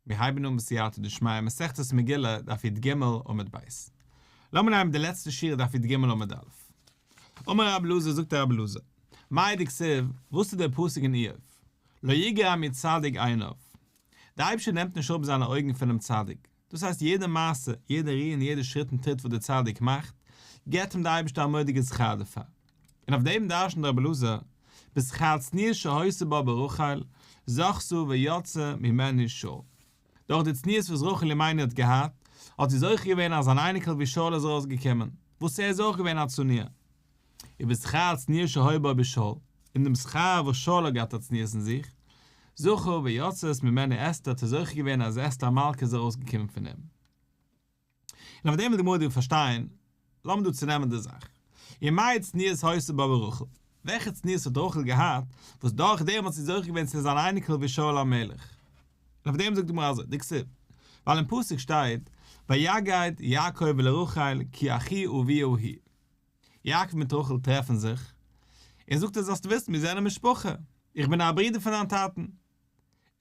מיר הייבן אן בסייעתא דשמיא מסכת מגילה דף י"ג עמוד ב'. לאמיר נעמען די לעצטע שורה דף י"ג עמוד א'. אמר רבי אלעזר זאגט רבי אלעזר, מאי דכתיב, וואס איז דער פסוק אין איוב, לא יגרע מצדיק עיניו, דער אייבערשטער נעמט נישט אפ זיינע אויגן פונעם צדיק, דאס הייסט יעדע מעשה, יעדע ריר און יעדע שריט און טריט וואס דער צדיק מאכט, געבט אים דער אייבערשטער א מורא'דיגע שכר דערפאר. און אויף דעם דרש'נט רבי אלעזר, בשכר צניעות שהיתה בה ברחל, זכתה ויצא ממנה שאול. דורך די צניעות וואס רחל אמנו האט געהאט, האט זי זוכה געווען אז אן אייניקל ווי שאול איז ארויסגעקומען, וואס ער איז אויך געווען א צנוע. ובשכר צניעות שהיה בה בשאול, און דעם שכר וואס שאול האט געהאט א צניעות אין זיך, זכה ויצאת ממנו אסתר האט ער זוכה געווען אז אסתר המלכה איז ארויסגעקומען פון אים. און אויף דעם וויל די גמרא דא פארשטיין, לאמיר דא צונעמען די זאך. ומאי צניעות היתה בה ברחל? וועלכע צניעות האט רחל געהאט, וואס דורך דעם האט זי זוכה געווען צו זיין אייניקל ווי שאול המלך? און אויף דעם זאגט די גמרא אזוי, דכתיב, ווייל אין פסוק שטייט, ויגד יעקב לרחל כי אחי אביה הוא. יעקב מיט רחל טרעפן זיך, און זאגט איר זאלסט וויסן מיר זענען משפחה, איך בין א ברודער פון דיין טאטן. און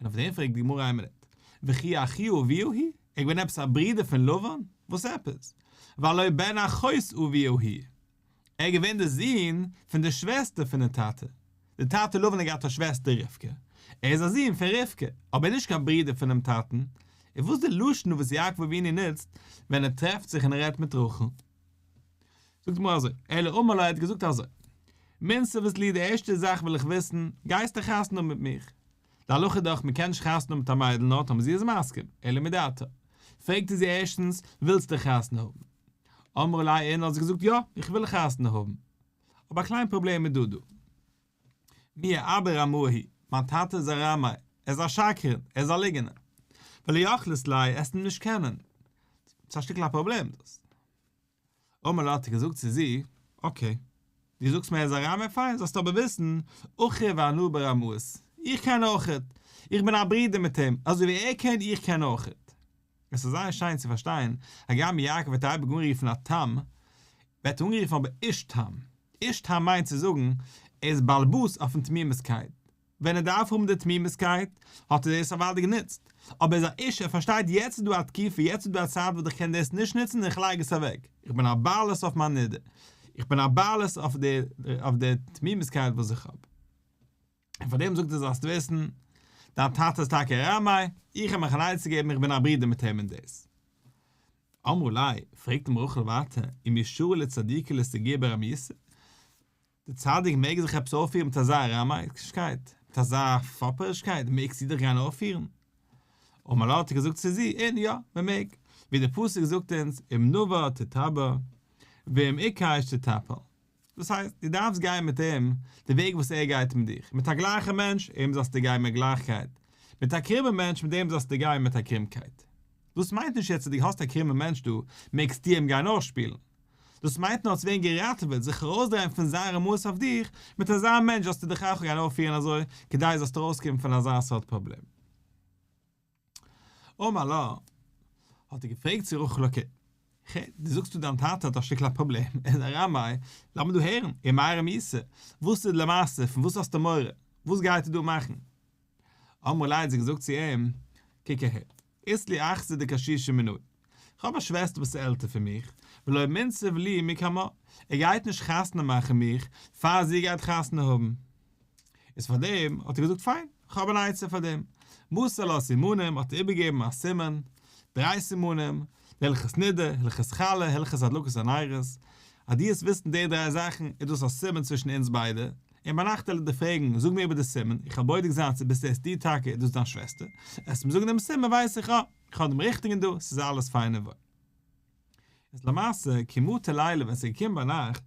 אויף דעם פרעגט די גמרא איין מינוט, וכי אחי אביה הוא? ער איז געווען עפעס א ברודער פון לבן? וואס עפעס? והלא בן אחות אביה הוא. ער איז געווען דער זון פון דער שוועסטער פונעם טאטע. דער טאטע לבן האט געהאט א שוועסטער רבקה. ער איז א זון פון רבקה, אבער נישט קיין ברודער פונעם טאטן. און וואס איז די לשון וואס יעקב אבינו נוצט ווען ער טרעפט זיך און ער רעדט מיט רחל? זאגט די גמרא אזוי, אלא אמר לה ער האט געזאגט אזוי, מנסבת לי די ערשטע זאך וויל איך וויסן, גייסטו חתונה האבן מיט מיך? די הלכה איז דאך מען קען נישט חתונה האבן מיט א מיידל נאר טאמער זי איז מסכים, אלא מדעתה. פרעגט ער זי ערשטנס, ווילסטו חתונה האבן? אמרה ליה אין האט זי געזאגט יא, איך וויל חתונה האבן. אבער א קליין פראבלעם איז דא דא. מיהא אבא רמאי הוא, מיין טאטע איז א רמאי, ער איז א שקרן, ער איז א ליגענער. ולא יכילת ליה, עסט אים נישט קענען. ס'איז א שטיקל א פראבלעם דאס. אמר לה האט ער געזאגט צו זי, okay, דו זאגסט מיר ער איז א רמאי, פיין, זאלסטו אבער וויסן, אחיו אנא ברמאות, איך קען אויכעט, איך בין א ברודער מיט אים, אזוי ווי ער קען, איך קען אויכעט. עס איז זייער שיין צו פארשטיין, הגם יעקב ווערט אייביג אנגערופן א תם, ווערט ער אנגערופן אבער איש תם. איש תם מיינט צו זאגן, ער איז באלעבאס אויפן תמימות'קייט. ווען ער דארף האבן די תמימות'קייט, האט ער דאס אוודאי גענוצט. אבער ער איז א איש, ער פארשטייט יעצט איז דא א תקופה, יעצט איז דא א צייט וואס איך קען דאס נישט נוצן און איך לייג עס אוועק. איך בין א בעלות אויף מיין נדה. איך בין א בעלות אויף די אויף די תמימות'קייט וואס איך האב. און פאר דעם זאגט ער זאלסט וויסן, דיין טאטע איז טאקע א רמאי, איך האב מיך אן עצה געגעבן איך בין א ברודער מיט אים אין דאס. אמרה ליה, פרעגט אים רחל ווייטער, ומי שרי לצדיקא לאיתסגויי ברמיותא? די צדיק מעג זיך עפעס אויפפירן מיט אזא רמאישקייט? מיט אזא פאפערישקייט מעגסטו דיך גיין אויפפירן? אמר לה האט ער געזאגט צו זי, אין יא, מען מעג, ווי דער פסוק זאגט אונז, אם נבר תתבר, ואם עקש תטפל. דאס הייסט, דו דארפסט גיין מיט אים די וועג וואס ער גייט מיט דיך, מיט א גלייכע מענטש, אים זאלסטו גיין מיט גלייכקייט, מיט א קרומע מענטש, מיט דעם זאלסטו גיין מיט א קרומקייט. דאס מיינט נישט יעצט אז דו האסט א קרומע מענטש דא, מעגסטו אים גיין אויסשפילן. דאס מיינט נאר צו ווערן געראטעוועט, זיך ארויסדרייען פון זיין רמאות אויף דיך, מיט אזא מענטש זאלסטו דיך אויך גיין אויפפירן אזוי, כדי זאלסט ארויסקומען פון אזא סארט פראבלעם. אמר לה, האט ער געפרעגט צו רחל okay, דו זאגסט דא דיין טאטע האט א שטיקל א פראבלעם, ער איז א רמאי, לאמיר דא הערן, ומאי רמיותא, וואס איז למעשה, פון וואס האסטו מורא, וואס גייט ער דא מאכן? אמרה ליה האט זי געזאגט צו אים, קוק אהער, אית לי אחתא דקשישא מינאי, איך האב א שוועסטער וואס איז עלטער פון מיך, ולא מנסיב לי מקמה, ער גייט נישט חתונה מאכן מיך פאר זי גייט חתונה האבן. איז פאר דעם האט ער געזאגט פיין, איך האב אן עצה פאר דעם. מסר לה סימנים האט ער איבערגעגעבן א סימן, דריי סימנים, די הלכות נידה, הלכות חלה, הלכות הדלקת הנרות, אז דו וועסט וויסן די דריי זאכן איז דאס א סימן צווישן אונז ביידע, און ביינאכט וועל איך דיר פרעגן, זאג מיר איבער די סימן, איך וועל בודק זיין צו ביסט עס דו טאקע איז דאס דיין שוועסטער, עסט מיר זאגן דעם סימן ווייס איך אה, איך האב דעם ריכטיגן דא, ס'איז אלעס פיין און וואויל. איז למעשה, כי מטא ליליא ווען ס'איז געקומען ביינאכט,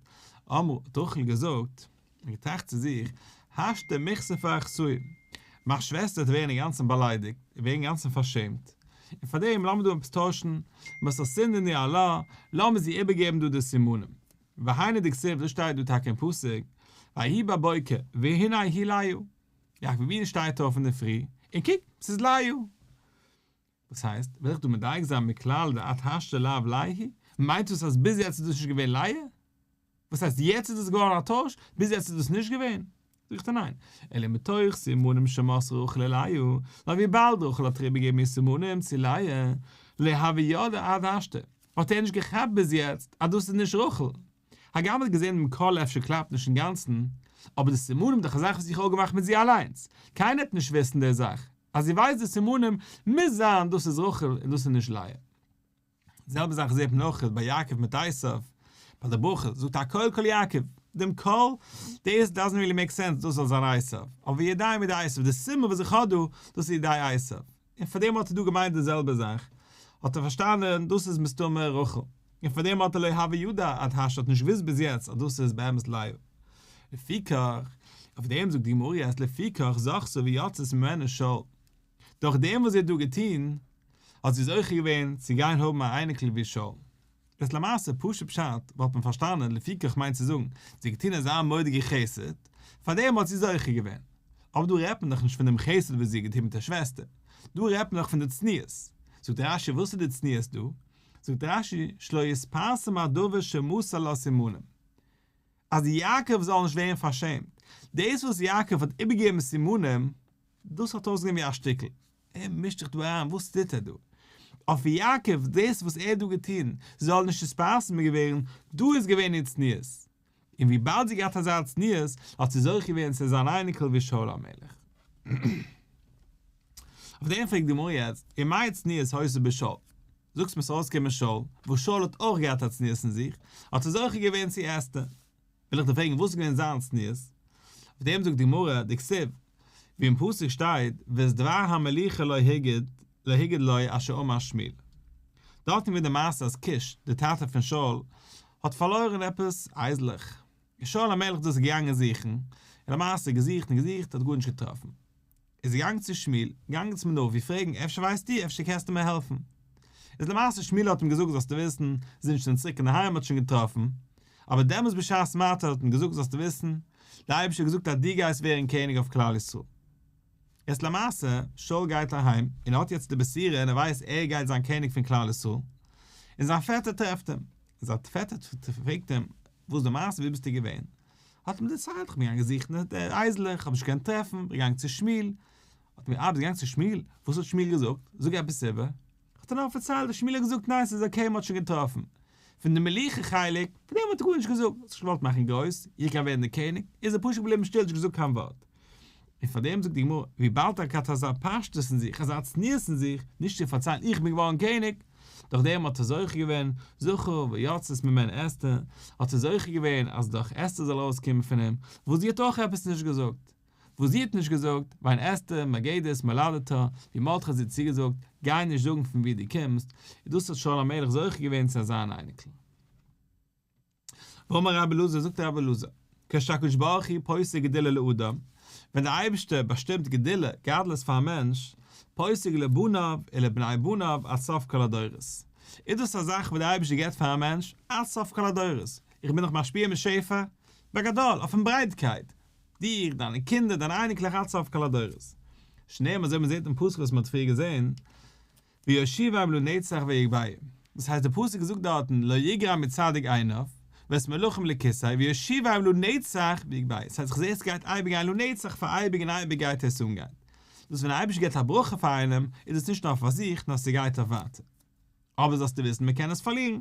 אמרה, האט רחל געזאגט, און געטראכט צו זיך, השתא מיכספא אחתאי, מיין שוועסטער וועט ווערן אינגאנצן באליידיגט, און ווערן אינגאנצן פארשעמט, און פאר דעם לאמיר דא עפעס טוישן, מסרתינהו ניהלה, לאמיר זי איבערגעבן דא די סימנים. והיינו דכתיב, דאס שטייט דא טאקע אין פסוק, ויהי בבוקר, והנה היא לאה. יעקב אבינו שטייט אויף אינדערפרי, און קוק, ס'איז לאה. וואס הייסט, וויל איך דא מדייק זיין מכלל דעד השתא לאו לאה היא? מיינט דאס אז ביז יעצט איז דאס נישט געווען לאה? וואס הייסט יעצט איז דאס געווארן א טויש? ביז יעצט איז דאס נישט געווען? זאג איך דיר ניין, אלא מתוך סימנים שמסרה רחל ללאה, נאר וויבאלד רחל האט אריבערגעגעבן איר סימנים צו לאה, לא הוה ידע עד השתא, האט ער נישט געכאפט ביז יעצט אז דאס איז נישט רחל. הגם ער האט געזען דעם קול אפשר קלאפט נישט אינגאנצן, אבער די סימנים איז דאך א זאך וואס איך האב אפגעמאכט מיט זי אליינס, קיינער וועט נישט וויסן די זאך, אז זי ווייסט די סימנים, מוז זיין דאס איז רחל און דאס איז נישט לאה. די זעלבע זאך זעט מען אויך ביי יעקב מיט עשיו, ביי די ברכה זאגט הקול קול יעקב, דעם קול, דאס doesn't really make sense דאס זאל זיין עשיו, אבער ידים ידי עשיו, די סימן וואס איך האב דא, דאס איז ידי עשיו, און פאר דעם האט ער דא געמיינט די זעלבע זאך, האט ער פארשטאנען דאס איז מסתמא רחל, און פאר דעם האט ער לא הוה ידע עד השתא האט נישט געוואוסט ביז יעצט אז דאס איז באמת לאה. לפיכך, אויף דעם זאגט די גמרא אז לפיכך זכתה ויצאת ממנו שאול. דורך דעם וואס זי האט דא געטון, האט זי זוכה געווען צו גיין האבן א אייניקל ווי שאול. איז למעשה פשוט פשט וואלט מען פארשטאנען לפיכך מיינט צו זאגן, זי האט געטון אזא מורא'דיגע חסד, פאר דעם האט זי זוכה געווען. אבער דא רעדט מען דאך נישט פון דעם חסד וואס זי האט געטון מיט איר שוועסטער, דא רעדט מען דאך פון די צניעות. זאגט רש"י וואס איז די צניעות דא? זאגט רש"י שלא יתפרסם הדבר שמסר לה סימנים. אז יעקב זאל נישט ווערן פארשעמט. דאס וואס יעקב האט איבערגעגעבן סימנים, דאס האט אויסגעזען ווי א שטיקל. ער מישט זיך דא אריין, וואס טוט ער דא? אויף יעקב, דאס וואס ער האט דא געטון, זאל נישט נתפרסם געווערן, דא איז געווען איר צניעות. און וויבאלד זי האט געהאט אזא צניעות, האט זי זוכה געווען צו זיין אייניקל ווי שאול המלך. אויף דעם פרעגט די גמרא יעצט, ומאי צניעות היתה בשאול? זאגסט מיר ס'איז ארויסגעקומען שאול, וואס שאול האט אויך געהאט א צניעות אין זיך, האט ער זוכה געווען צו אסתר. וויל איך דיר פרעגן וואס איז געווען זיין צניעות? אויף דעם זאגט די גמרא, דכתיב, ווי אין פסוק שטייט, ואת דבר המלוכה לא הגיד לא הגיד לו אשר אמר שמואל. דארט איז געווען די מעשה אז קיש, דער טאטע פון שאול, האט פארלוירן עפעס אייזלעך. איז שאול המלך דאס געגאנגען זוכן, און למעשה געזוכט און געזוכט, האט גארנישט געטראפן. איז געגאנגען צו שמואל, געגאנגען צום נביא פרעגן, אפשר ווייסטו, אפשר קענסטו מיר העלפן? איז למעשה שמואל האט אים געזאגט זאלסטו וויסן, זינט שוין צוריק אינדערהיים האט שוין געטראפן, אבער דעמאלס בשעת מעשה האט אים געזאגט זאלסטו וויסן, דער אייבערשטער האט געזאגט אז דו גייסט ווערן קעניג אויף כלל ישראל. יעצט למעשה, שאול גייט אהיים, און ער האט יעצט די בשורה און ער ווייסט ער גייט זיין קעניג פון כלל ישראל, און זיין פעטער טרעפט אים, און זיין פעטער פרעגט אים, וואס די מעשה ווי ביסטו געווען? האט אים דערציילט, איך בין געגאנגען זוכן די אייזלעך, איך האב נישט געקענט טרעפן, איך בין געגאנגען צו שמואל, האט מיר אה ביסט געגאנגען צו שמואל, וואס האט שמואל געזאגט, זאג עפעס איבער, האט ער נאר פארציילט אז שמואל האט געזאגט ניין ס'איז okay מ'האט שוין געטראפן, פון די מלוכה חלק, פון דעם האט ער גארנישט געזאגט, האט זיך געוואלט מאכן גרויס, איך גיי ווערן דער קעניג, איז ער פשוט געבליבן שטיל נישט געזאגט קיין ווארט. און פאר דעם זאגט די גמרא, וויבאלד ער האט געהאט אזא פשטות אין זיך, אזא צניעות אין זיך, נישט צו פארציילן איך בין געווארן קעניג, דורך דעם האט ער זוכה געווען, זכה ויצאת ממנו אסתר, האט ער זוכה געווען אז דורך אסתר זאל ארויסקומען פון אים, וואס זי האט אויך עפעס נישט געזאגט. וואס זי האט נישט געזאגט, ואין אסתר מגדת מולדתה, ווי מרדכי האט זי צוגעזאגט, גיי נישט זאגן פון וואו דו קומסט, און דאס האט שאול המלך זוכה געווען צו אזא אן אייניקל. ואמר רבי אלעזר, זאגט רבי אלעזר, כשהקדוש ברוך הוא פוסק גדולה לאדם, ווען דער אייבערשטער באשטימט גדולה, גדלות פאר א מענטש, פוסק לבניו ולבני בניו עד סוף כל הדורות. איז דאס א זאך וואס דער אייבערשטער געבט פאר א מענטש עד סוף כל הדורות, איך בין דאך משפיע משפע, בגדול, אויפן ברייטקייט, דיר, דיינע קינדער, דיינע אייניקלעך עד סוף כל הדורות. שנאמר אזוי ווי מען זעט אין פסוק וואס מען האט פריער געזען, ויושיבם לנצח ויגבהו, דאס הייסט דער פסוק זאגט דארטן לא יגרע מצדיק עיניו, ואת מלכים לכסא, ויושיבם לנצח ויגבהו, דאס הייסט איך זע עס גייט אייביג גיין לנצח פאר אייביג און אייביג גייט עס אנגיין. דאס ווען דער אייבערשטער געבט א ברכה פאר איינעם איז עס נישט נאר פאר זיך נאר ס'גייט אויף ווייטער. אבער זאלסטו וויסן מען קען עס פארלירן.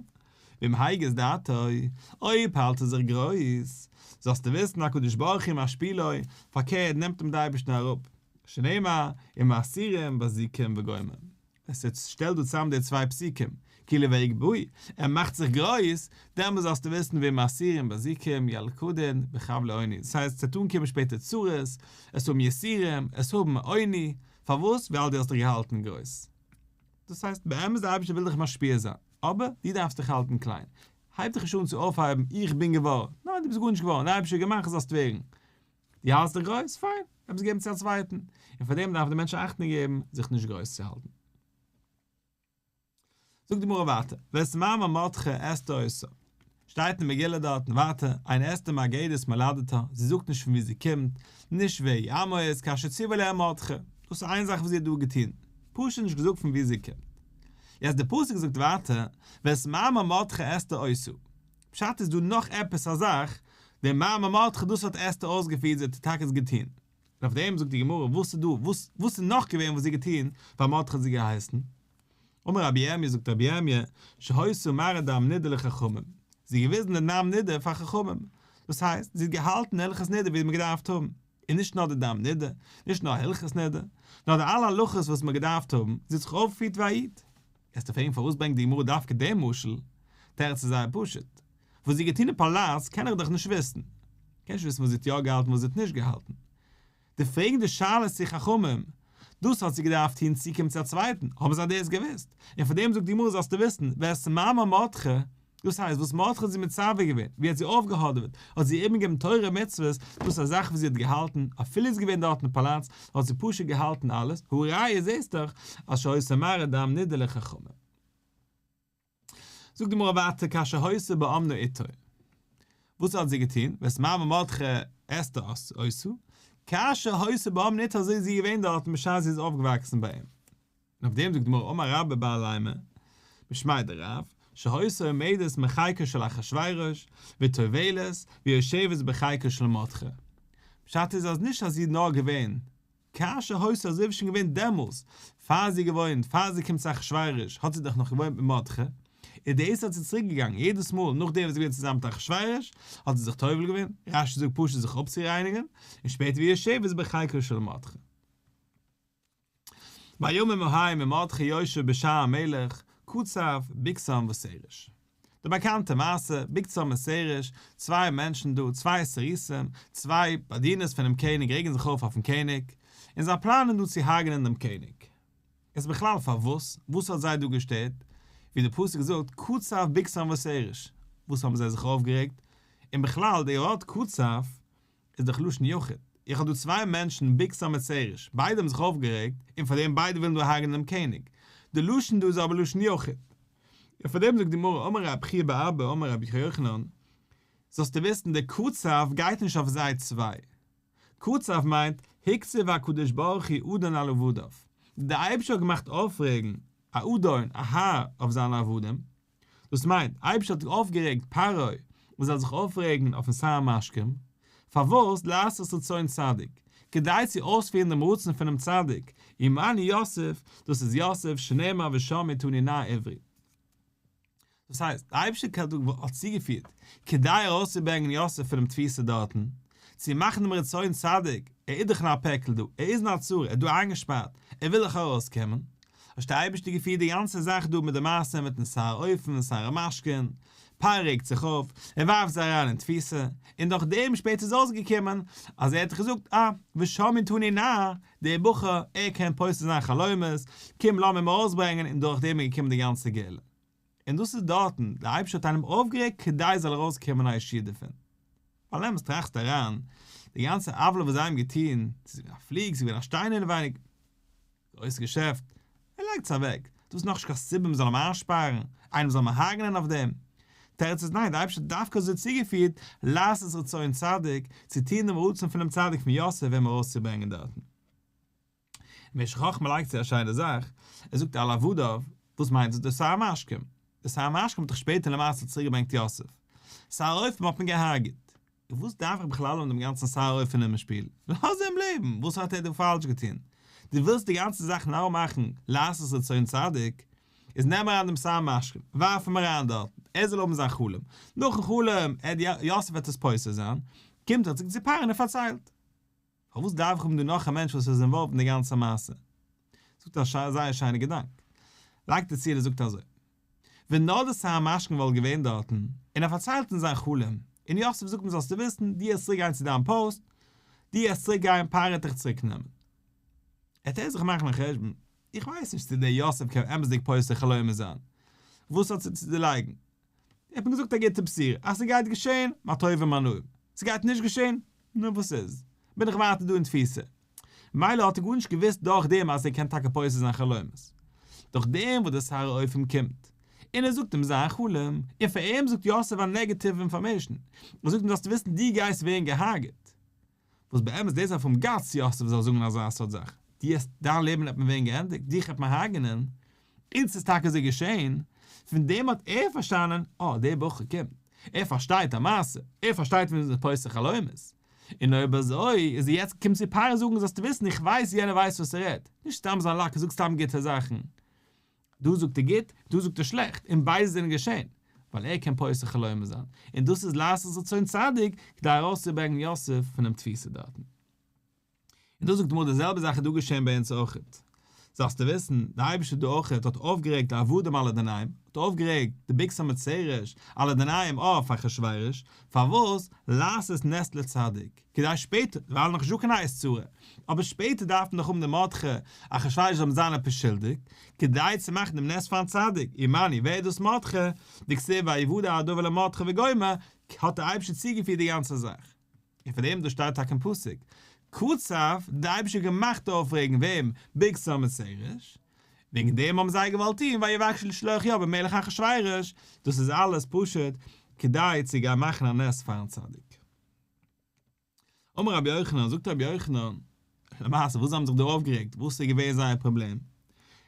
ואם הגיס דעתו, אויב האלט ער זיך גרויס, זאלסטו וויסן הקדוש ברוך הוא משפילו, פארקערט נעמט אים דער אייבערשטער אראפ, שנאמר, ומסירים בזיקים וגומר. עס איז שטעל דא צוזאם די צוויי פסוקים, כאילו ויגבהו, ער מאכט זיך גרויס, דעמאלס זאלסטו וויסן ומסירים בזיקים ילכדון בחבלי עוני, דאס הייסט עס וועט אנקומען שפעטער צרות, עס האבן יסורים, עס האבן עוני, פארוואס? ווייל דו האסט דיך געהאלטן גרויס. דאס הייסט, באמת דער אייבערשטער וויל דיך משפיע זיין, אבער דו דארפסט דיך האלטן קליין. הייב דיך נישט אן צו אויפהייבן, איך בין געווארן. ניין, דו ביסט גארנישט געווארן, דער אייבערשטער האט געמאכט זאלסט ווערן. דו האלטסט דיך גרויס? פיין, עפעס געבן צו א צווייטן. און פאר דעם דארף דער מענטש אכטונג געבן זיך נישט גרויס צו האלטן. זאגט די גמרא ווייטער, ואת מאמר מרדכי אסתר עושה. שטייט אין מגילה דארטן ווייטער, אין אסתר מגדת מולדתה, זי זאגט נישט פון וואו זי קומט, נישט ווער איר אמה איז, כאשר ציווה עליה מרדכי. דאס איז איין זאך וואס זי האט דא געטון, פשוט נישט געזאגט פון וואו זי קומט. יעצט די פסוק זאגט ווייטער, ואת מאמר מרדכי אסתר עושה. פשט איז דא נאך עפעס א זאך? דער מאמר מרדכי דאס האט אסתר אויסגעפירט זי האט טאקע עס געטון. און אויף דעם זאגט די גמרא וואס איז דא וואס וואס איז נאך געווען וואס זי האט געטון פאר מרדכי האט זי געהייסן? אמר רבי ירמי' זאגט רבי ירמי' שהיתה מראה דם נידה לחכמים זי האט געוויזן די דם נידה פאר חכמים דאס הייסט זי האט געהאלטן הלכות נידה ווי מען געדארפט האבן און נישט נאר די דם נידה נישט נאר הלכות נידה נאר די אלע הלכות וואס מען געדארפט האבן זי האט זיך אויפגעפירט ווי א איד. וועסטו פרעגן פארוואס ברענגט די גמרא דווקא דעם משל? תירוץ איז זייער פשוט, וואס זי האט געטון אין פאלאץ קען איך דאך נישט וויסן, קען נישט וויסן וואס זי האט יא געהאלטן וואס זי האט נישט געהאלטן. די פרעגן די שאלות צו חכמים, דאס האט זי געדארפט טון צוקומען צו א צווייטן, האבן זיי דאס געוואוסט, און פאר דעם זאגט די גמרא זאלסטו וויסן, ואת מאמר מרדכי, דאס הייסט וואס מרדכי האט זי מצווה געווען, ווי ער האט זי אויפגעהאדעוועט, האט זי איבערגעגעבן תורה ומצוות, דאס איז א זאך וואס זי האט געהאלטן, אפילו איז געווען דארט אין פאלאץ, האט זי פשוט געהאלטן אלעס, הא ראיה זעסט דאך אז שהיתה מראה דם נידה לחכמים. זאגט די גמרא ווייטער כאשר היתה באמנה אתו. וואס האט זי געטון? ואת מאמר מרדכי אסתר עושה, כאשר היתה באמנה אתו אזוי איז זי געווען דארטן בשעת זי איז אויפגעוואקסן ביי אים. און אויף דעם זאגט די גמרא אמר רבה בר אלימא משמיה דרב שהיתה עומדת מחיקו של אחשורוש וטובלת ויושבת בחיקו של מרדכי פשט איז אז נישט אז זי איז נאר געווען כאשר היתה אזוי ווי שוין געווען דעמאלס פאר זי געוואוינט פאר זי קומט צו אחשורוש האט זי דאך נאך געוואוינט מיט מרדכי און דאס האט זי צוריק געגאנגען יעדעס מאל נאכדעם וואס זי געווען צוזאמען מיט אחשורוש האט זי זיך טובל געווען רש"י זאגט פשוט זיך אפצורייניגן און שפעטער ויושבת בחיקו של מרדכי. בימים ההם ומרדכי יושב בשער המלך, קצף בגתן ותרש. די באקאנטע מעשה, בגתן מיט תרש, צוויי מענטשן דא, צוויי סריסים, צוויי באדינערס פונעם קעניג רעגן זיך אויף אויפן קעניג, און זיי פלאנען דא צו הרג'נען דעם קעניג. איז בכלל פארוואס? וואס האט זיי דא געשטערט? ווי די פסוק זאגט קצף בגתן ותרש, וואס האבן זיי זיך אויפגערעגט? און בכלל די ווארט קצף איז דאך לשון יחיד. איך האב דא צוויי מענטשן בגתן מיט תרש, ביידע האבן זיך אויפגערעגט, און פאר דעם ביידע ווילן דא הרג'נען דעם קעניג. די לשון דא איז אבער לשון יחיד. און פאר דעם זאגט די גמרא אמר רב חייא בר אבא אמר רבי יוחנן, זאלסטו וויסן די קצף גייט נישט אויף זיי צוויי. קצף מיינט הקציף הקדוש ברוך הוא אדון על עבדיו. דער אייבערשטער האט געמאכט אויפרעגן א אדון, א האר, אויף זיינע עבדים. דאס מיינט, אייבערשטער האט אויפגערעגט פרעה ער זאל זיך אויפרעגן אויפן שר המשקים, פארוואס לעשות רצון צדיק, כדי צו אויספירן דעם רצון פונעם צדיק, ומאן יוסף, דאס איז יוסף, שנאמר ושם אתנו נער עברי. דאס הייסט, דער אייבערשטער האט צוגעפירט, כדי ארויסצוברענגען יוסף פונעם תפיסה דארטן, צו מאכן דעם רצון צדיק, ער איז דאך אין א פעקל דא, ער איז אין א צרה, ער איז דא איינגעשפארט, ער וויל דאך ארויסקומען, האט דער אייבערשטער געפירט די גאנצע זאך דא מיט די מעשה מיטן שר האופים און שר המשקים, פרעה רעגט זיך אויף, ער ווארפט זיי אריין אין תפיסה, און דורך דעם שפעטער איז אויסגעקומען אז ער האט דאך געזאגט אה, ושם אתנו נער, דער בחור, ער קען פותר זיין חלומות, קום לאמיר אים ארויסברענגען און דורך דעם איז געקומען די גאנצע גאולה. און דאס איז דארטן, דער אייבערשטער האט איינעם אויפגערעגט כדי עס זאל ארויסקומען א ישועה דערפון. ווייל אמת טראכסט אריין, די גאנצע עוולה וואס זיי האבן געטון, ס'איז געווען א פליג, ס'איז געווען א שטיין אינעווייניג, גרויסע געשעפט, ער לייגט עס אוועק, דאס איז נאכנישט קיין סיבה מען זאל אים איינשפארן, איינעם זאל מען הרג'נען אויף דעם. תירוץ איז ניין, דער אייבערשטער האט דווקא אזוי צוגעפירט, לעשות רצון צדיק, צו טון דעם רצון פונעם צדיק פון יוסף אים ארויסצוברענגען דארטן. משך חכמה לייגט צו א שיינע זאך, ער זאגט על עבדיו, וואס מיינט דאס דער שר המשקים? דער שר המשקים האט דאך שפעטער למעשה צוריקגעברענגט יוסף. שר האופים האט מען געהארגעט. און וואס דארף איך בכלל האבן דעם גאנצן שר האופים אינעם שפיל? לאז אים לעבן, וואס האט ער דא פאלש געטון? דו ווילסט די גאנצע זאך נאר מאכן לעשות רצון צדיק, איז נעם אריין דעם שר המשקים, ווארף אים אריין דארטן, ער זאל האבן זיין חלום, נאכן חלום, ער יוסף וועט עס פותר זיין, קומט ער צוריק צו פרעה און ער פארציילט. פארוואס דארף איך האבן דא נאך א מענטש וואס איז involved אין די גאנצע מעשה? זאגט א זייער שיינע געדאנק. לייגט ער צו און ער זאגט אזוי. ווען נאר די שר המשקים וואלט געווען דארטן, און ער פארציילט אין זיין חלום, און יוסף זאגט אים זאלסטו וויסן, דו העסט צוריק גיין צו דיין פאוסט, דו העסט צוריק גיין, פרעה העט דיך צוריק נעמען. העט ער זיך מאכן א חשבון, איך ווייס נישט צו דער יוסף קען אמת'דיג פותר חלומות זיין. וואס האט צו דערלייגן? ער האט מיר געזאגט א גוטע בשורה, אז ס'גייט געשען, מה טוב ומה נעים. ס'גייט נישט געשען, נו וואס איז? בין איך ווייטער דא אין תפיסה. מילא האט ער גארנישט געוואוסט דורך דעם אז ער קען טאקע פותר זיין חלומות. דורך דעם וואס דער שר האופים קומט און ער זאגט אים זיין חלום, און פאר אים זאגט יוסף א negative information, ער זאגט אים זאלסטו וויסן דו גייסט ווערן געהארגעט. וואס באמת דאס דארף האבן guts יוסף זאל זאגן אזא סארט זאך, דו העסט, דיין לעבן וועט מען ווערן געענדיגט, דיך וועט מען הרג'נען, און ס'איז טאקע אזוי געשען, פון דעם האט ער פארשטאנען, אה, דער בחור קומט. ער פארשטייט א מעשה, ער פארשטייט ווי מ'איז פותר חלומות. און אויב אזוי איז יעצט קומט צו פרעה זאגן זאלסטו וויסן איך ווייס יענער ווייסט וואס ער רעדט, נישט סתם זיין לאק ער זאגט סתם גוטע זאכן. דא זאגט ער גוט, דא זאגט ער שלעכט, און ביידע זענען געשען, ווייל ער קען פותר חלומות זיין, און דאס איז לעשות רצון צדיק כדי ארויסצוברענגן יוסף פונעם תפיסה דארטן. און דא זאגט די גמרא די זעלבע זאך איז דא געשען ביי אונז אויכעט. זאלסטו וויסן, די אייבערשטער דא אויכעט האט אויפגערעגט די עבדים על אדוניהם, האט אויפגערעגט די בגתן ותרש על אדוניהם אויף אחשורוש, פארוואס? לעשות נס לצדיק, כדי שפעטער, ווייל נאך נישט דא קיין עת צרה, אבער שפעטער דארף מען דאך האבן די מרדכי, אחשורוש זאל זיין עפעס שולדיג, כדי צו מאכן דעם נס פארן צדיק, ומאן, ווער איז דאס מרדכי? דכתיב ויודע הדבר למרדכי וגומר, האט דער אייבערשטער צוגעפירט די גאנצע זאך. און פאר דעם דא שטייט טאקע אין פסוק, קצף, די אייבערשטער האט געמאכט אויפרעגן וועם? בגתן ותרש, וועגן דעם האבן זיי געוואלט טון ויבקשו לשלוח יד במלך אחשורוש, דאס איז אלעס פשוט כדי צו גיין מאכן א נס פארן צדיק. אמר רבי יוחנן, זאגט רבי יוחנן, למעשה וואס זיי האבן זיך דא אויפגערעגט, וואס איז געווען זייער פראבלעם?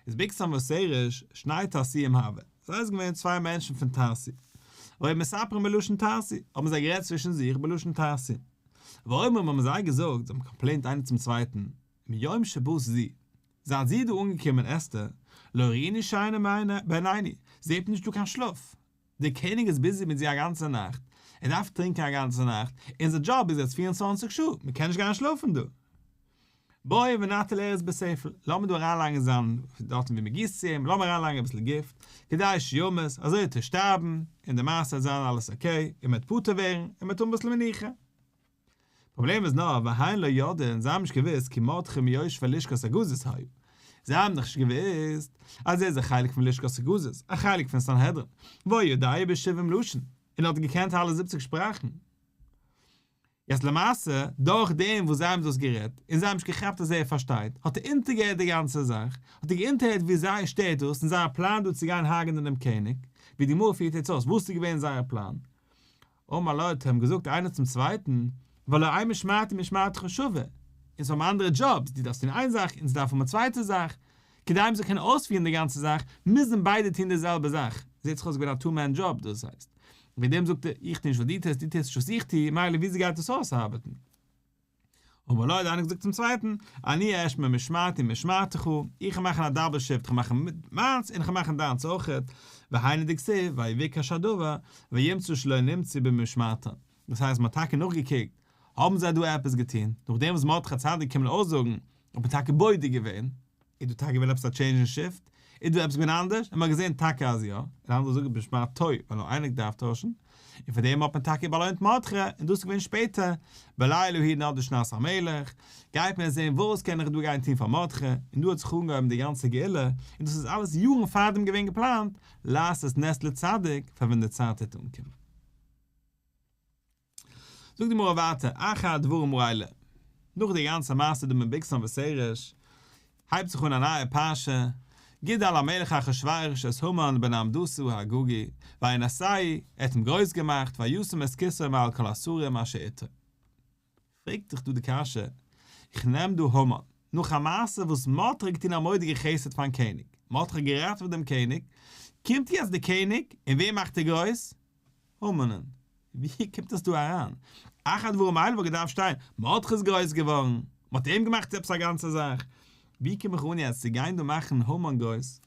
איז בגתן ותרש שני טרסיים הוו, זיי איז געווען צוויי מענטשן פון טרסי, והיו מספרים בלשון טרסי, האבן זיי גערעדט צווישן זיך בלשון טרסי, ואומרים האבן זיי געזאגט, זיי האבן complainט איינער צום צווייטן, מיום שבאת זו, זייט זי איז דא אנגעקומען אסתר, לא ראינו שינה בעינינו, זעט מען נישט דא קיין שלאף, דער קעניג איז busy מיט זי א גאנצע נאכט, ער דארף טרינקען א גאנצע נאכט, אונזער דזשאב איז יעצט 24 שעה, מען קען נישט גיין שלאפן דא. בואי ונטיל ארס בספל, לאמיר דא אריינלייגן זיין, דארטן ווי מען גיסט צו אים, לאמיר אריינלייגן אביסל גיפט, כדי שימות, אזוי וועט ער שטארבן, און די מעשה וועט זיין אלעס okay, און מען וועט פטור ווערן, און מען וועט האבן אביסל מנוחה. פראבלעם איז נאר, והן לא ידעין, זיי האבן נישט געוואוסט כי מרדכי מיושבי לשכת הגזית היה. זיי האבן נאך נישט געוואוסט אז ער איז א חלק פון לשכת הגזית, א חלק פון סנהדרין, והיה יודע בשבעים לשון, און האט געקענט אלע זיבציג שפראכן. יעצט למעשה, דורך דעם וואס זיי האבן דאס גערעדט, און זיי האבן נישט געכאפט אז ער פארשטייט, האט ער אונטערגעהערט די גאנצע זאך, האט ער אונטערהערט ווי זיי שטערט דאס און זייער פלאן דא צו גיין הרג'נען דעם קעניג, ווי די גמרא פירט יעצט אויס וואס איז געווען זייער פלאן. אמר לו האט אים געזאגט איינער צום צווייטן, והלא אין משמרתי ומשמרתך שווה, אונז האבן אנדערע דזשאבס, דו דארפסט טון איין זאך, אונז דארפן האבן א צווייטע זאך, כדי מ'זאל קענען אויספירן די גאנצע זאך, מוזן ביידע טון די זעלבע זאך, זעט זיך אויס געווען א two man job דאס הייסט, וועגן דעם זאגט ער, איך טו נישט וואס דו טוסט, דו טוסט נישט וואס איך טו, מילא וויאזוי גייט דאס אויסארבעטן? אמר לו האט איינער געזאגט צום צווייטן, אני אשמור משמרתי ומשמרתך, איך וועל מאכן א double shift, איך וועל מאכן מיינס און איך וועל מאכן דיינס אויכעט, והיינו דכתיב, ויבקש הדבר, וימצא שלא נמצא במשמרתן. דאס הייסט מען האט טאקע נאכגעקוקט, האבן זיי דא עפעס געטון, נאכדעם וואס מרדכי הצדיק קומען אויסזאגן, האט מען טאקע בודק געווען, איז דא טאקע געווען עפעס א change אין shift? איז דא עפעס געווען אנדערש? און מ'האט געזען טאקע אז יא, און אנדערע זאגן במשמרתו, ווייל נאר איינער דארף טוישן, און פאר דעם האט מען טאקע באלוינט מרדכי, און דאס איז געווען שפעטער, בלילה ההוא נדדה שנת המלך, גייט מען זען וואס קען איך דא גיין טון פאר מרדכי, און דא האט זיך אנגעהויבן די גאנצע גאולה, און דאס איז אלעס יארן פארדעם געווען געפלאנט, לעשות נס לצדיק, פאר ווען די צייט וועט אנקומען. זאגט די גמרא ווייטער, אחר הדברים האלה, נאך די גאנצע מעשה דא מיט בגתן ותרש, הייבט זיך אן א נייע פרשה, גידל המלך אחשורוש את המן בן המדתא האגגי, וינשאהו, ער האט אים גרויס געמאכט, וישם את כסאו מעל כל השרים אשר איתו. פרעגט זיך דא די קשיא, איך נעם דא המן, נאך א מעשה וואס מרדכי האט געטון א מורא'דיגע חסד פארן קעניג, מרדכי האט געראטעוועט דעם קעניג, קומט יעצט דער קעניג, און וועם מאכט ער גרויס? המן'ען. ווי קומט עס דא אריין? אחר הדברים האלה וואלט געדארפט שטיין, מרדכי איז גרויס געווארן, מ'האט אים געמאכט עפעס א גאנצע זאך. ווי קום איך אן יעצט צו גיין דא מאכן המן גרויס?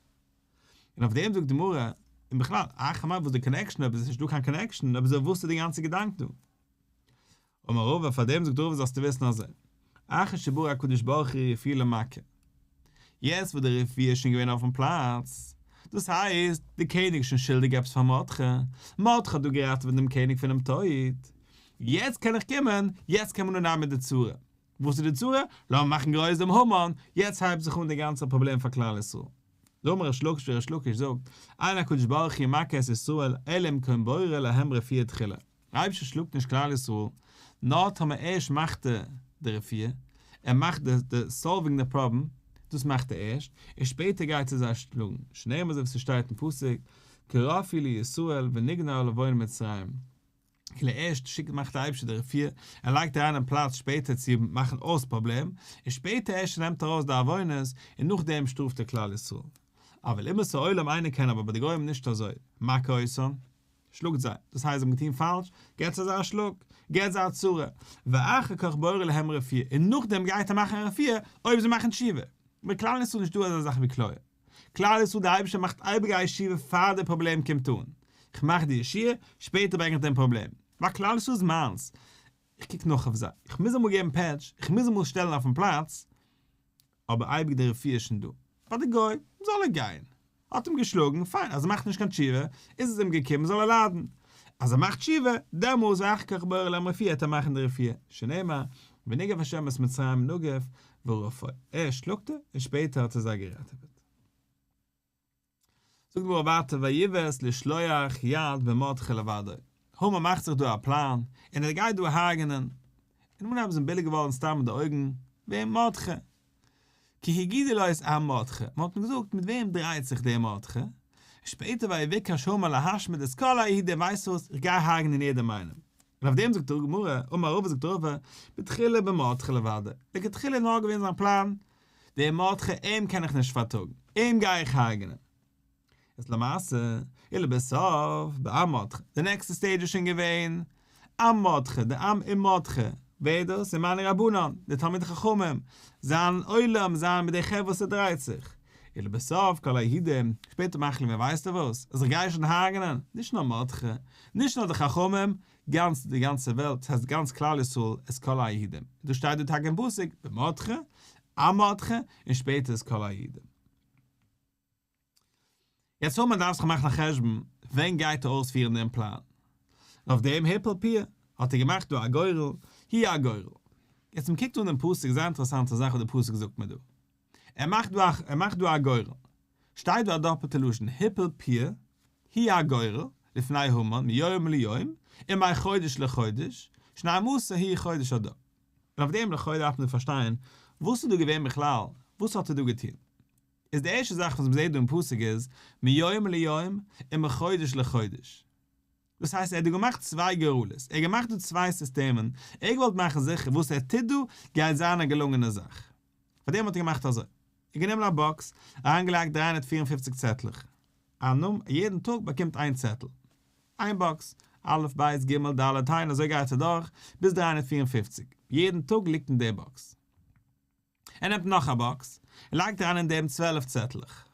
און אויף דעם זאגט די גמרא, און בכלל, אחר מה וואס די connection אויב עס איז נישטא קיין connection, אויב אזוי וואס איז די גאנצע געדאנק דא? אמר רבא, פאר דעם זאגט רבא זאלסטו וויסן אזוי, אחר שברא הקדוש ברוך הוא רפואה למכה, יעצט וואס די רפואה איז שוין געווען אויפן פלאץ, דאס הייסט, די קעניג איז שוין שולדיג עפעס פאר מרדכי, מרדכי האט דא געראטעוועט דעם קעניג פונעם טויט, יעצט קען איך קומען, יעצט קען מען אנהייבן מיט די צרה. וואס איז די צרה? לאמיר מאכן גרויס דעם המן, יעצט הייבט זיך אן די גאנצע פראבלעם פאר כלל ישראל. דאמר ריש לקיש ווי ריש לקיש זאגט, אין הקדוש ברוך הוא מכה את ישראל אלא אם כן בורא להם רפואה תחילה. דער אייבערשטער שלאגט נישט כלל ישראל, נאר טאמער ערשט מאכט ער די רפואה, ער מאכט די די solving די פראבלעם, דאס מאכט ער ערשט, און שפעטער גייט ער זיי שלאגן, שנאמר אזוי ווי ס'שטייט אין פסוק, כי רפאו לי ישראל ונגמר עון מצרים, כאילו ערשט שיקט מאכט דער אייבערשטער די רפואה, ער לייגט אריין אין פלאץ שפעטער צו מאכן אויס פראבלעם, און שפעטער ערשט נעמט ער ארויס די עוונות, און נאכדעם שטראפט ער כלל ישראל. אבל אומות העולם אינו כן אבער ביי די גוים נישט אזוי, מכה אותם. שלאגט זיי, דאס הייסט זיי האבן געטון פאלש, געבט זיי אזא שלאג, געבט זיי א צרה, ואחר כך בורא להם רפואה, און נאכדעם גייט ער מאכן א רפואה אויב זיי מאכן תשובה. ביי כלל ישראל איז נישטא אזא זאך ווי כליה. כלל ישראל די אייבערשטער מאכט אייביג א ישועה פאר די פראבלעם קומט אן. איך מאך די ישועה, שפעטער ברענג איך דעם פראבלעם. ווייל כלל ישראל איז מיינס. איך קוק נאך אויף זיי. איך מוז אמאל געבן פעטש, איך מוז אמאל שטעלן אויפן פלאץ, אבער אייביג די רפואה איז שוין דא. ביי די גוי, זאל ער גיין. האט אים געשלאגן, פיין, אז ער מאכט נישט קיין תשובה, איז עס אים געקומען, זאל ער ליידן. אז ער מאכט תשובה, דעמאלס ואחר כך בורא להם רפואה, העט ער מאכן די רפואה, שנאמר, ונגף השם את מצרים נגף ורפא. ערשט שלאגט ער, און שפעטער האט ער זיי געראטעוועט. זאגט די גמרא ווייטער ויבאת לשלוח יד במרדכי לבדו, המן מאכט זיך דא א פלאן און ער גייט דא הרג'נען, און אנהייב איז אים ביליג געווארן סתם אין די אויגן, וועם מרדכי? כי הגידו לו את עם מרדכי, מען האט אים געזאגט מיט וועם דרייט זיך דער מרדכי, און שפעטער ויבקש המן להשמיד את כל היהודים ווייסט וואס איך גיי הרג'נען יעדעם איינעם, און אויף דעם זאגט די גמרא, אמר רבא זאגט רבא, בתחילה במרדכי לבדו, לכתחילה איז נאר געווען זיין פלאן, דער מרדכי אים קען איך נישט פארטראגן, אים גיי איך הרג'נען. איז למעשה, ולבסוף, בעם מרדכי, די נעקסטע stage איז שוין געווען, עם מרדכי, די עם און מרדכי, ווער איז דאס? ומנו רבנן, די תלמידי חכמים, זיין עולם, זיין מיט די חברה וואס ער דרייט זיך. ולבסוף כל היהודים, שפעטער מחליט מען ווייסטו וואס, אז איך גיי שוין הרג'נען, נישט נאר מרדכי, נישט נאר די חכמים, גאנץ די גאנצע וועלט, ס'הייסט גאנץ כלל ישראל, את כל היהודים. דאס שטייט דא טאקע אין פסוק, במרדכי, עם מרדכי, און שפעטער את כל היהודים. יעצט המן דארף זיך מאכן א חשבון, ווען גייט ער אויספירן דעם פלאן? און אויף דעם הפיל פור, האט ער געמאכט דא א גורל, הוא הגורל. יעצט מען קוקט אן דעם פסוק, זייער אינטערעסאנטע זאך וואס דער פסוק זאגט מיר דא. ער מאכט דא א ער מאכט דא א גורל. שטייט דא א דאפעלטע לשון הפיל פור הוא הגורל לפני המן מיום ליום ומחודש לחודש שנים עשר הוא חודש אדר. און אויף דעם לכאו' דארף מען פארשטיין וואס איז דא געווען בכלל, וואס האט ער דא געטון? איז די ערשטע זאך וואס מ'זעט דא אין פסוק איז מיום ליום ומחודש לחודש. דאס הייסט ער האט דא געמאכט צוויי גורלות, ער האט געמאכט דא צוויי סיסטעמען, ער האט געוואלט מאכן זיכער וואס ער טוט דא גייט זיין א געלונגענע זאך. פאר דעם האט ער געמאכט אזוי, ער האט גענומען א box, אריינגעלייגט 354 צעטלעך, א נומ יעדן טאג באקומט איין צעטל, איין box, א' ב' ג' ד' ה' און אזוי גייט ער דורך ביז 354, יעדן טאג ליגט אין די box. ער נעמט נאך א box און לייגט אריין אין דעם 12 צעטלעך.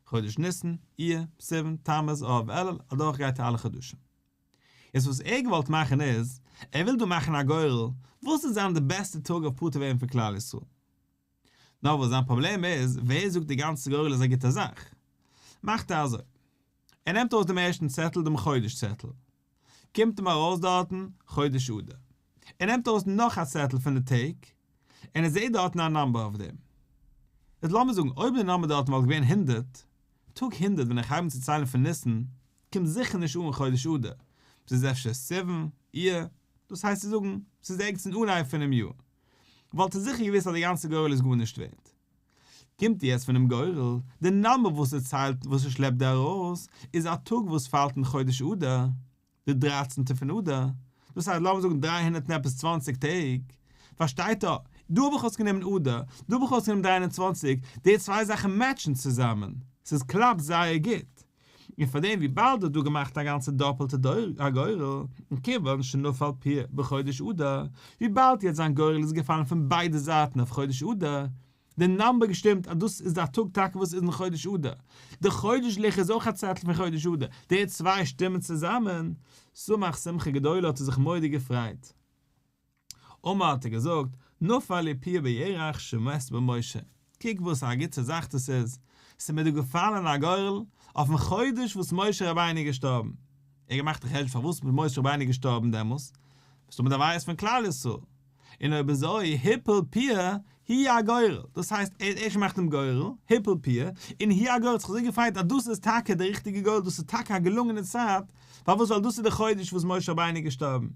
חודש ניסן, אייר, סיוון, תמוז, אב, אלול, אדורך גייט ער אלע חדשים. יעצט וואס ער געוואלט מאכן איז, ער וויל דא מאכן א גורל, וואס וועט זיין די בעסטע טאג אויף פטור ווערן פון כלל ישראל. נאר וואס זיין פראבלעם איז, ווער זאגט די גאנצע גורל איז א גוטע זאך? מאכט ער אזוי, ער נעמט ארויס דעם ערשטן צעטל, דעם חודש צעטל, קומט אים ארויס דארטן חודש אדר. ער נעמט ארויס נאך א צעטל פון די טעג, און ער זעט דארטן א number אויף דעם. איז לאמיר זאגן אויב די number דארטן וואלט געווען 100, טאג 100 ווען איך הייב אן צו ציילן פון ניסן, קומט זיכער נישט אן חודש אדר, ס'איז אפשר סיוון, אייר, דאס הייסט צו זאגן, ס'איז ערגעץ אין אנהייב פונעם יאר. וואלט ער זיכער געוואוסט אז די גאנצע גורל איז גארנישט ווערט. קומט יעצט פונעם גורל, די number וואס ער ציילט וואס ער שלעפט דא ארויס, איז א טאג וואס פאלט אין חודש אדר, די דרייצנטע פון אדר, דאס הייסט לאמיר זאגן 300 און עפעס 20 טעג, פארשטייט ער, דא האב איך אויסגענומען אדר, דא האב איך אויסגענומען 320, די צוויי זאכן match ן צוזאמען, ס'איז קלאפט זייער גוט. און פאר דעם וויבאלד ער האט דא געמאכט א גאנצע דאפעלטע א גורל, און כיוון שנפל פור בחודש אדר, וויבאלד יעצט זיין גורל איז געפאלן פון ביידע זייטן אויף חודש אדר, די number געשטימט אז דאס איז די טאג טאקע וואס איז אין חודש אדר, די חודש ליך איז אויך א צעטל פון חודש אדר, די צוויי שטימען צוזאמען, שמח שמחה גדולה האט ער זיך מורא'דיג געפרייט. אמר האט ער געזאגט, נפל לי פור בירח שמת בו משה, קוק וואס א גוטע זאך דאס איז, ס'איז מיר דא געפאלען א גורל אויפן חודש וואס משה רבינו איז געשטארבן. ער האט געמאכט א חשבון פארוואס איז משה רבינו געשטארבן דעמאלס, מסתמא די עבירות פון כלל ישראל, און אויב אזוי הפיל פור הוא הגורל, דאס הייסט ער האט ערשט געמאכט דעם גורל, הפיל פור, און הוא הגורל האט זיך אזוי געפרייט אז דאס איז טאקע די ריכטיגע גורל, דאס איז טאקע א געלונגענע צייט, פארוואס ווייל דאס איז די חודש וואס משה רבינו איז געשטארבן.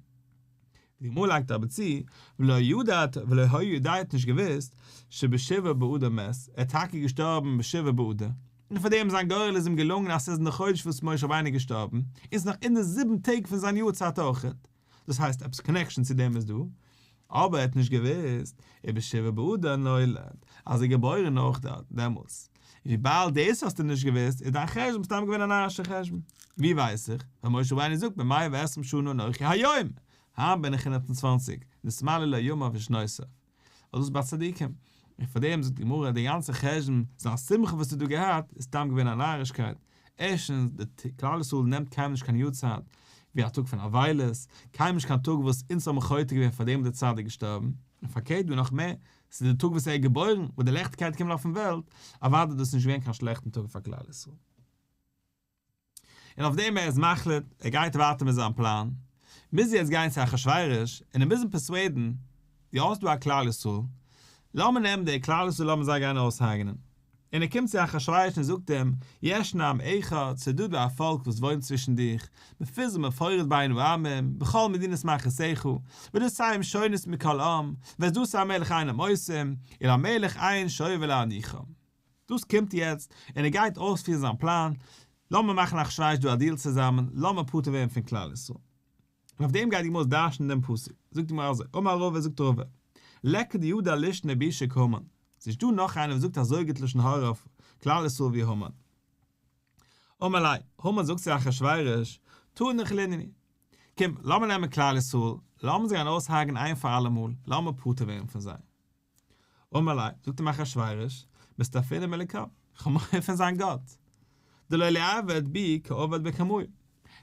די גמרא לייגט אבער צו, ולא ידעת ולא היה יודע האט נישט געוואוסט, שבשבעה באדר מת, ער איז טאקע געשטארבן בשבעה באדר, און פאר דעם זיין גורל איז אים געלונגען אז ס'איז אין די חודש וואס משה רבינו איז געשטארבן, און ס'איז נאך אין די זיבן טעג פון זיין יארצייט אויכעט, דאס הייסט עפעס connection צו דעם איז דא, אבער ער האט נישט געוואוסט, ובשבעה באדר נולד, אז ער איז געבוירן אויך דארט דעמאלטס. וויבאלד דאס האסטו נישט געוואוסט, איז דיין חשבון סתם געווען א נארישע חשבון. ווי ווייס איך? ווייל משה רבינו זאגט בן מאה ועשרים שנה אנכי היום, היינט בין איך 120, נתמלאו לו ימיו ושנותיו. ווייל דאס איז ביי צדיקים. און פאר דעם זאגט די גמרא, די גאנצע חשבון, זיין שמחה וואס ער האט דא געהאט, איז סתם געווען א נארישקייט. ערשטנס, די כלל ישראל נעמט קיינמאל נישט קיין יארצייט ווי א טאג פון אבילות, קיינמאל נישט קיין טאג וואס אונז האבן חוטא געווען פאר דעם איז דער צדיק געשטארבן, און פארקערט דא נאך מער, ס'איז די טאג וואס ער איז געבוירן, וואס די לעכטיגקייט קומט אויפן וועלט, אוודאי איז דאס נישט געווען קיין שלעכטן טאג פאר כלל ישראל. און אויף דעם ער איז מחליט, ער גייט ווייטער מיט זיין פלאן, מוז יעצט גיין צו אחשורוש און אים מוזן persuade ן, דו האסט דא א כלל ישראל, לאמיר נעמען די כלל ישראל לאמיר זיי גיין אויסהרג'נען. און ער קומט צו אחשורוש און זאגט אים, ישנו עם אחד, ס'איז דא דא א פאלק וואס וואוינט צווישן דיך, מפוזר ומפורד בין העמים, בכל מדינות מלכותך, ודתיהם שונות מכל עם, ואת דת המלך אינם עושים, ולמלך אין שוה להניחם. דאס קומט יעצט, און ער גייט אויספירן זיין פלאן, לאמיר מאכן אחשורוש דא א deal צוזאמען, לאמיר פטור ווערן פון כלל ישראל. און אויף דעם גייט די גמרא דרש'נען דעם פסוק, זאגט די גמרא אזוי, אמר רבא זאגט רבא, ליכא דידע לישנא בישא כהמן, ס'נישט דא נאך איינער וואס זאגט אזוי גוט לשון הרע אויף כלל ישראל ווי המן. אמר ליה, המן זאגט צו אחשורוש, תא ניכלינהו, קום, לאמיר נעמען כלל ישראל, לאמיר זיי גיין אויסהרג'ן איין פאר אלעמאל, לאמיר פטור ווערן פון זיי. אמר ליה, זאגט אים אחשורוש, מסתפינא מאלקא, כ'האב מורא פון זיין גאט. דלא ליעבד בי כעבד בקמאי.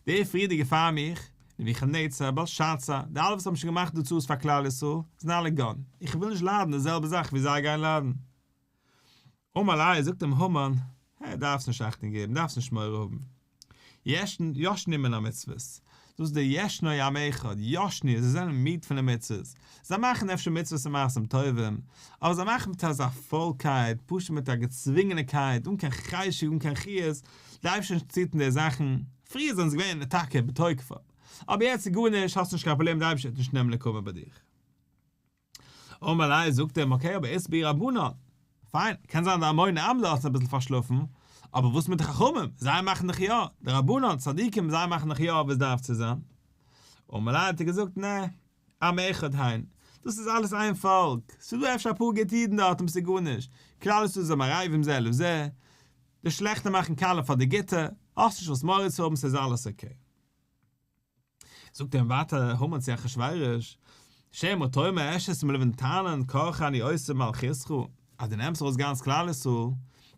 די פריערדיגע פאר מיך, נבוכדנצר, בלשאצר, די אלע וואס האבן שוין געמאכט די צרות פאר כלל ישראל, זענען אלע gone. איך וויל נישט ליידן די זעלבע זאך ווי זיי גייען ליידן. אמר ליה, זאגט אים המן, הע, דארפסט נישט אכטונג געבן, דארפסט נישט מורא האבן. ישנו ישנו מן המצוות, דאס איז די ישנו עם אחד, ישנו, זיי זענען מיד פון די מצוות, זיי מאכן אפשר מצוות און מעשים טובים, אבער זיי מאכן מיט אזא פוילקייט, פשוט מיט א געצווינגענעקייט, אן קיין חשק, אן קיין חיות, די אייבערשטער נישט צוטון די זאכן, פריער זענען זיי געווען טאקע בתוקפם, אבער יעצט איז גארנישט, האסט נישט קיין פראבלעם, די אייבערשטער וועט נישט נעמען נקמה ביי דיך. אמר ליה זאגט אים okay אבער אית בהו רבנן, פיין, קען זיין די המון עם דארט איז אביסל פארשלאפן, אבער וואס מיט די חכמים, זיי מאכן דאך יא, די רבנן, צדיקים, זיי מאכן דאך יא ווי עס דארף צו זיין. אמר ליה האט ער געזאגט נע, עם אחד הן, דאס איז אלעס איין פאלק, ס'איז דא אפשר אפאר גוטע אידן דארט אבער ס'איז גארנישט, כלל ישראל זענען ערבים זה לזה, די שלעכטע מאכן קאלע פאר די גוטע, האסט נישט וואס מורא צו האבן ס'איז אלעס okay. זאגט אים ווייטער המן צו אחשורוש, שמא תאמר אפשר וועסטו מיר טענה'ן כרכה אני עושה במלכותך, אז דו נעמסט ארויס גאנץ כלל ישראל,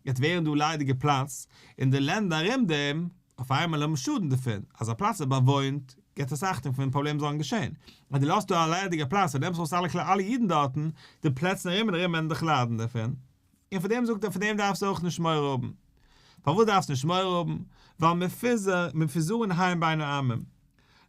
גייט ווערן דא ליידיגע פלאץ, און די לענדער ארום דעם, אויף איינמאל האבן שאדן דערפון, אז א פלאץ איז באוואוינט, געבט עס אכטונג פון פראבלעמען זאלן געשען, אז דו לאזט דא א ליידיגע פלאץ און נעמסט ארויס אלע אלע אידן דארטן, די פלעצער ארום און ארום וועלן דאך ליידן דערפון. און פאר דעם זאגט ער פאר דעם דארפסטו אויך נישט מורא האבן. פארוואס דארפסטו נישט מורא האבן? ווייל מפוזר מפוזרין הם בין העמים.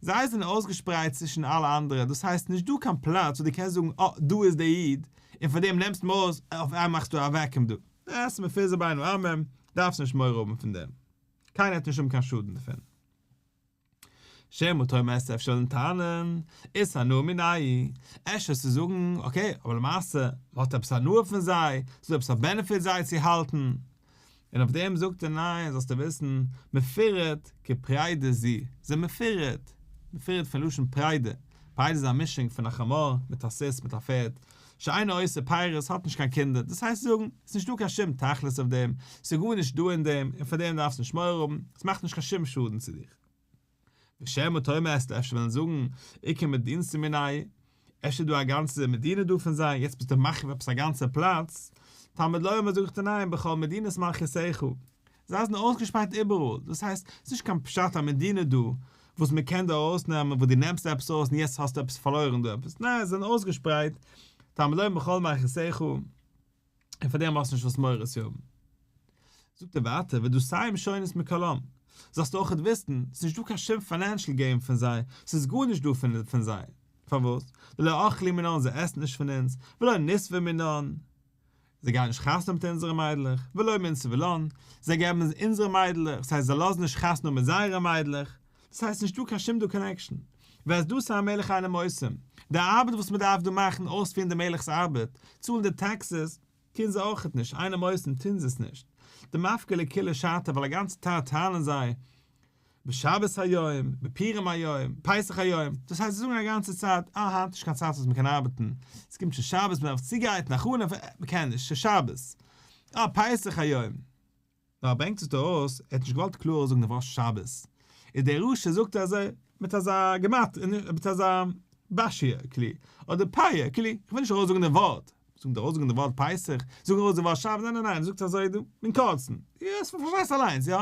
זיי זענען אויסגעשפרייט צווישן אלע אנדערע, דאס הייסט נישט דא קיין פלאץ וואו דו קענסט זאגן אה דא איז דער איד, און פאר דעם נעמסטו אים ארויס, אויף איינמאל מאכסטו א vacuum דא. עס איז מפוזר בין העמים, דארפסט נישט מורא האבן פון דעם. קיינער וועט נישט האבן קיין שאדן דערפון. שמא תאמר וועסטו אפשר וועלן טענה'ן, אית הנאה מינייהו, אפשר וועסטו זאגן, okay, אבער למעשה, מען האט עפעס הנאה פון זיי, ס'איז דא עפעס א benefit זיי צו האלטן. און אויף דעם זאגט ער ניין, זאלסטו וויסן, מפורד כפרדה זו, זיי מפורד, מפורד פון לשון פרדה, פרדה איז א מישונג פון א חמור מיט א סוס מיט א פערד, שאינו עושה פירות האט נישט קיין קינדער, דאס הייסט זאגן, ס'איז נישטא קיין שום תכלית אויף דעם, ס'איז גארנישט דא אין דעם, און פאר דעם דארפסטו נישט מורא האבן, ס'מאכט נישט קיין שום שאדן צו דיך. ושמא תאמר וועסטו אפשר וועלן זאגן, איכא מדינתא מינייהו, אפשר איז דא א גאנצע מדינה דא פון זיי, יעצט ביסטו מחריב עפעס א גאנצע פלאץ, תלמוד לומר זאג איך דיר ניין, בכל מדינות מלכותך, זיי זענען אויסגעשפרייט איבעראל, דאס הייסט, ס'איז נישט קיין פשט א מדינה דא, וואס מען קען דא ארויסנעמען וואס דו נעמסט עפעס ארויס און יעצט האסטו עפעס פארלוירן דא עפעס, ניין, זיי זענען אויסגעשפרייט, תלמוד לומר בכל מלכותך, און פאר דעם האסטו נישט וואס מורא צו האבן. זאגט ער ווייטער, ודתיהם שונות מכל עם, זאלסטו אויכעט וויסן, ס'איז נישט דא קיין שום financial gain פון זיי, ס'איז גארנישט דא פון זיי, פארוואס? דלא אכלי מינן, זיי עסן נישט פון אונז, ולא ניתבי מינן, זיי גייען נישט חתונה מיט אונזערע מיידלעך, ולא מינסבי לן, זיי געבן אונז אונזערע מיידלעך, דאס הייסט זיי לאזן נישט חתונה מיט זייערע מיידלעך, דאס הייסט נישטא קיין שום דא connection. ואת דת המלך אינם עושים, די ארבעט וואס מען דארף דא מאכן, אויספירן די מלך'ס ארבעט, צאלן די taxes, טוען זיי אויכעט נישט, אינם עושים טוען זיי עס נישט. דמפקי לכולא שעתא ווייל א גאנצע צייט טענה'ן זיי, בשבת היום, בפורים היום, פסח היום, דאס הייסט זיי זאגן א גאנצע צייט, אה היינט נישט קיין צייט וואס מען קען ארבעטן, עס קומט שוין שבת מען דארף צוגרייטן הכנה, מען קען נישט, ס'איז שבת, אה פסח היום. נאר ער ברענגט עס דא ארויס, ער האט נישט געוואלט קלאר זאגן די ווארט שבת, איז דער רשע זאגט אזוי מיט אזא געמאט מיט אזא באשיע כלי, אדער פאיע כלי, איך וויל נישט ארויס זאגן די ווארט, זאגן די ארויס זאגן די ווארט פסח, זאגן ארויס די ווארט שבת, ניין ניין ניין, זאגט אזוי דא, אין קורצן, יא עס פארשטייסט אליינס יא,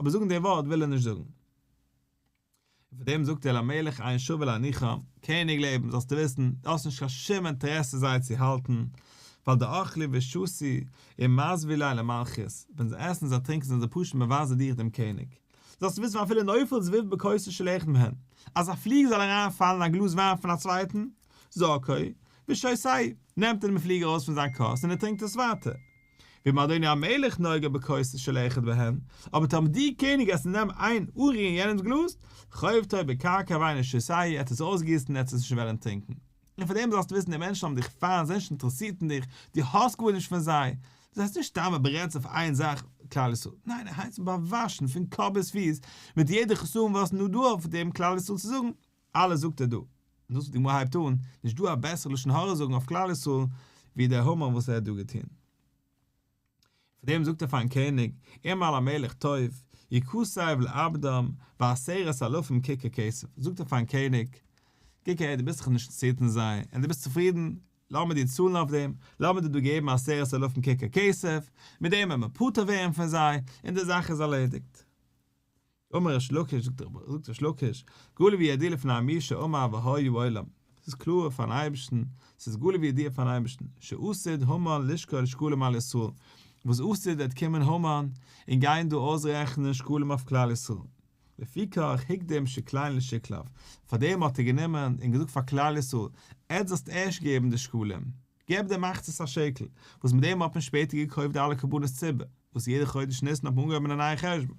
אבער זאגן די ווארט וויל ער נישט זאגן. און פאר דעם זאגט ער למלך אין שווה להניחם, קעניג לעבן, זאלסטו וויסן, דו האסט נישט קיין שום אינטערעסע זיי צו האלטן, ווייל דאכלי ושתו ומזוי ליה למלכות, ווען זיי עסן זיי טרינקען זענען זיי פשוט מבזה דיך דעם קעניג. זאלסטו וויסן ואפילו נופל זבוב בכוסו של אחד מהן, אז א פליג זאל אריין פאלן אין א גלאז וויין פון א צווייטן, זורקו, ושותהו, נעמט ער דעם פליג ארויס פון זיין כוס און ער טרינקט עס ווייטער. ואם אדוני המלך נוגע בכוסו של אחד בהן, אבער טאמער דו קעניג וועסט נעמען איין אנרירן יענעמס גלאז, חובטו בקרקע ואינו שותהו, ער וועט עס אויסגיסן און ער וועט עס נישט וועלן טרינקען. און פאר דעם זאלסטו וויסן די מענטשן האבן דיך פיינט, זיי זענען נישט אינטערעסירט אין דיך, דו האסט גארנישט פון זיי, דאס הייסט נישט סתם ער ברענט אויף איין זאך כלל ישראל, ניין ער הייסט באוואשן פון קאפ ביז פיס מיט יעדע חסרון וואס נאר דא אויף דעם כלל ישראל צו זאגן, אלעס זאגט ער דא. און דאס וואס די גמרא הייבט אן, נישט דא א בעסערע לשון הרע זאגן אויף כלל ישראל ווי דער המן וואס ער האט דא געטון. פאר דעם זאגט ער פארן קעניג, אם על המלך טוב, יכתב לאבדם בעשרת אלפים ככר כסף, זאגט ער פארן קעניג, קוק אהער דו ביסט דאך נישט אינטערעסירט אין זיי, און דו ביסט צופרידן, לאמיר דיר צאלן אויף דעם, לאמיר דיר דא געבן 10,000 ככר כסף, מיט דעם וועט מען פטור ווערן פון זיי, און די זאך איז ארלעדיגט. אמר ריש לקיש, זאגט ריש לקיש, גלוי וידוע לפני מי שאמר והיה עולם, ס'איז קלאר פארן אייבערשטן, ס'איז גלוי וידוע פארן אייבערשטן, שעתיד המן לשקול שקלים על ישראל, וואס עתיד וועט קומען המן און גיין דא אויסרעכענען שקלים אויף כלל ישראל, לפיכך הקדים שקליהן לשקליו, פארדעם האט ער גענומען און געזאגט פאר כלל ישראל, עטס זאלסט ערשט געבן די שקלים, געב די מחצית השקל, וואס מיט דעם האט מען שפעטער געקויפט די אלע קרבנות ציבור, וואס יעדע חודש ניסן האט מען אנגעהויבן א נייע חשבון.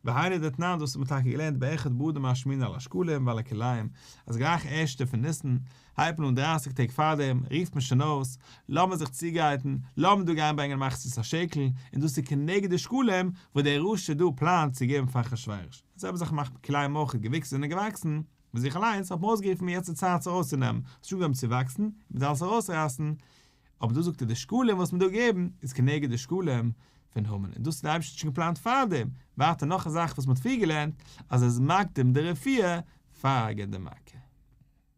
והיינו דתנן דאס האט מען טאקע געלערנט באחד באדר משמיעין על השקלים ועל הכלאים, אז גלייך ערשטע פון ניסן, הייבט מען אן דרייסיג טעג פארדעם, רופט מען שוין אויס, לאמיר זיך צוגרייטן, לאמיר דא גיין ברענגען מחצית השקל, און דאס איז כנגד די שקלים וואס דער רשע דא פלאנט צו געבן פאר אחשורוש. די זעלבע זאך מאכט מען כלאים אויך, געוויקסן זענען געוואקסן, פון זיך אליינס האט מען אויסגערופן יעצט די צייט עס ארויסצונעמען, עס האט שוין אנגעהויבן צו וואקסן, מען דארף עס ארויסרייסן, אבער דא זאגט ער די שקלים וואס מען דא געבן איז כנגד די שקלים פון המן, און דאס האט דער אייבערשטער שוין געפלאנט פארדעם, ווייטער נאך א זאך וואס מען האט פריער געלערנט, אז ער איז מקדים די רפואה פאר ער גיבט די מכה.